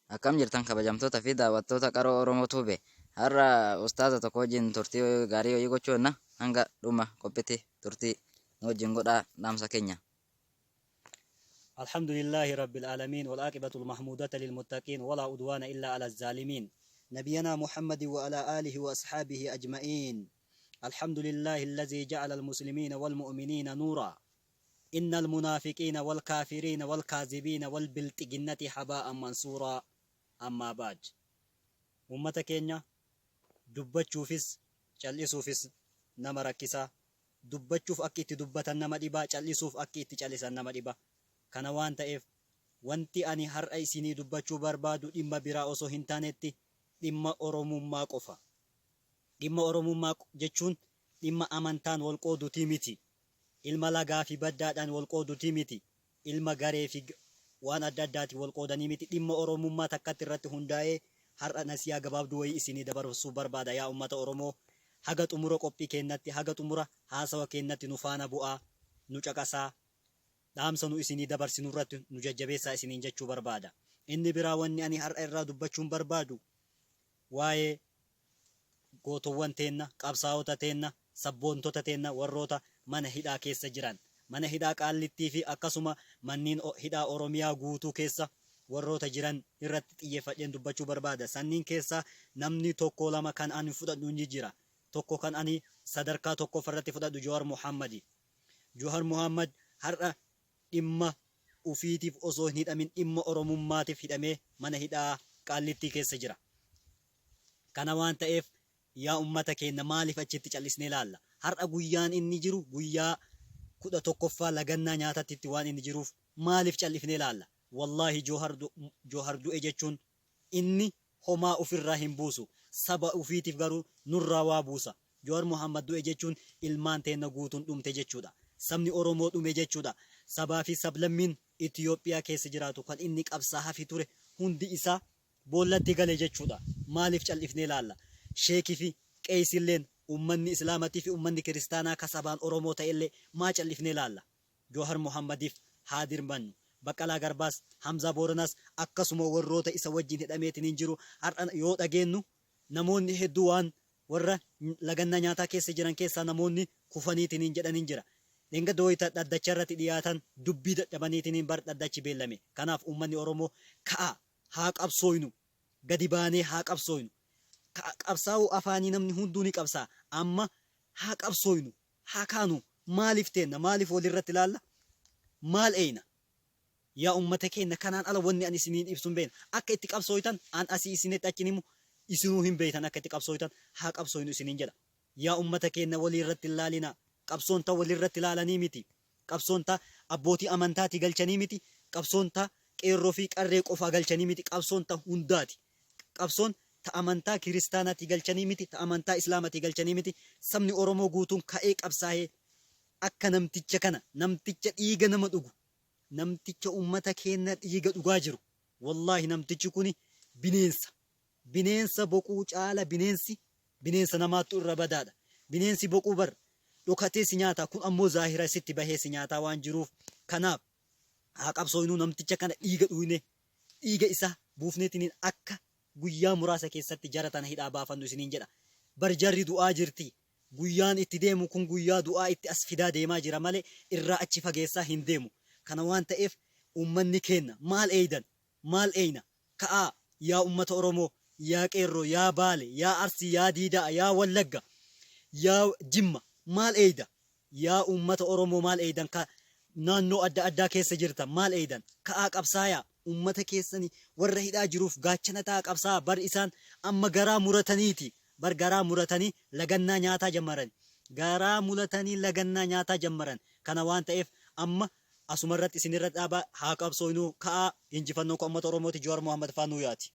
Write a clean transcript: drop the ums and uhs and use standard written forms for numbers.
Akkam jirtan kabajamtoota fi daawwattoota Qaroo Oromoo Tube. Har'a ustaaza tokko wajjin turtii gaarii wayii gochuu jenna. Hanga dhuma qophiitti turtii nu wajjin godhaa dhaamsa keenya. الحمد لله رب العالمين والعاقبة المحمودة للمتقين ولا عدوان إلا على الظالمين نبينا محمد وعلى آله وأصحابه أجمعين الحمد لله الذي جعل المسلمين والمؤمنين نورا إن المنافقين والكافرين والكاذبين والبلتجنة حباء منصورا أما بعد أمة كينيا dubbachuufis cal'isuufis nama rakkisa. Dubbachuuf akki itti dubbatan nama dhiba, cal'isuuf akki itti cal'isan nama dhiba. Kana waan ta'eef wanti ani har'a isinii dubbachuu barbaadu dhimma biraa osoo hin taanetti dhimma Oromummaa qofa. Dhimma Oromummaa jechuun dhimma amantaan wal qoodutii miti. Ilma lagaa fi baddaadhaan wal qoodutii miti. Ilma garee fi waan adda addaatiin wal qoodanii miti. Dhimma Oromummaa takkatti irratti hundaa'ee har'a nasiyaa gabaabduu wayii isinii dabarsuu barbaada. Yaa ummata Oromoo, haga xumura qophii keennatti, haga xumura haasawa keennatti nu faana bu'aa, nu caqasaa, dhaamsa nu isinii dabarsinu irratti nu jajjabeessaa isiniin jechuu barbaada. Inni biraa wanni ani har'a irraa dubbachuun barbaadu waa'ee gootowwan teenna, qabsaa'ota teenna, sabboontota teenna warroota mana hidhaa keessa jiran. Mana hidhaa Qaallittii fi akkasuma manniin hidhaa Oromiyaa guutuu keessa warroota jiran irratti xiyyeeffadheen dubbachuu barbaada. Sanniin keessaa namni tokko lama kan ani fudhadhu ni jira. Tokko kan ani sadarkaa tokkoffa irratti fudhadhu Jawar Mohammadi. Jawar Mohammad har'a dhimma ufiitiif osoo hin hidhamin dhimma Oromummaatiif hidhamee mana hidhaa Qaallittii keessa jira. Kana waan ta'eef yaa ummata keenna maaliif achitti callisnee laalla? Har'a guyyaan inni jiru guyyaa 11ffaa lagannaa nyaatatti waan inni jiruuf maaliif callifnee laalla? Wallaahi Joohar du'e jechuun inni homaa ufirraa hin buusu. Saba ufiitiif garuu nurraa waa buusa. Jawar Mohammed du'e jechuun ilmaan teenna guutuun dhumte jechuudha. Sabni Oromoo dhume jechuudha. Sabaa fi sablammiin Itiyoophiyaa keessa jiraatu kan inni qabsaahafi ture hundi isaa boollatti gale jechuudha. Maaliif cal'ifnee laalla? Sheekii fi qeeysilleen, ummanni Islaamatii fi ummanni Kiristaanaa ka sabaan Oromoo ta'ellee maa cal'ifnee laalla? Joohar Mohammadiif haa dirmannu. Baqqalaa Garbaas, Hamzaa Booranaas akkasuma warroota isa wajjin hidhameetiniin jiru har'a yoo dhageennu namoonni hedduu waan warra lagannaa nyaataa keessa jiran keessaa namoonni kufaniitiniin jedhan hin jira. Dheengadda wayita dhaddacha irratti dhiyaatan dubbii dadhabaniitiniin bar dhaddachi beellame. Kanaaf uummanni Oromoo ka'aa haa qabsooynu. Gadi baanee haa qabsooynu. Qabsaa'uu afaanii namni hunduu ni qabsaa'a. Amma haa qabsooynu. Haa kaanu. Maaliif teenna? Maaliif walirratti ilaalla? Maal eeyna? Yaa ummata keenna kanaan ala wanni ani isiniin ibsu hin beekne. Akka itti qabsooytan an asii isinitti achi hin himu isinuu hin beektan akka itti qabsooytan haa qabsooynu isiniin jedha. Yaa ummata keenna walii irratti hin laalinaa. Qabsoon ta walii irratti laalanii miti. Qabsoon ta abbootii amantaatii galchanii miti. Qabsoon ta qeerroo fi qarree qofaa galchanii miti. Qabsoon ta hundaati. Qabsoon ta amantaa kiristaanaatii galchanii miti. Ta amantaa islaamatii galchanii miti. Sabni Oromoo guutuun ka'ee qabsaa'ee akka namticha kana namticha dhiiga nama dhugu namticha ummata keenna dhiiga dhugaa jiru wallaahi namtichi kuni bineensa bineensa boquu caala bineensi bineensa namaattu irra badaadha bineensi boquu bar dhokatee si nyaata kun ammoo zaahira sitti bahee si nyaataa waan jiruuf kanaaf haa qabsooynuu namticha kana dhiiga dhuyne dhiiga isaa buufneetiniin akka guyyaa muraasa keessatti jara tana hidhaa baafannu isiniin jedha bar jarri du'aa jirti Guyyaan itti deemu kun guyyaa du'aa itti as fidaa deemaa jira malee irraa achi fageessaa hin deemu. Kana waan ta'eef uummanni keenna maal eeydan? Maal eeyna? Ka'aa yaa uummata Oromoo, yaa Qeerroo, yaa Baale, yaa Arsii, yaa Diidaa, yaa Wallagga, yaa Jimma maal eeyda? Yaa uummata Oromoo maal eeydan ka naannoo adda addaa keessa jirtan maal eeydan? Ka'aa qabsaayaa! Uummata keessani warra hidhaa jiruuf gaachana ta'aa qabsaa'aa bar isaan amma garaa murataniiti Bar garaa muratanii lagannaa nyaataa jammaran. Garaa mulatanii lagannaa nyaataa jammaran. Kana waan ta'eef amma asuma irratti isin irra dhaaba haa qabsooynuu ka'aa injifannoo kan uummata Oromooti Jawaar Mohaammed faa nuu yaati.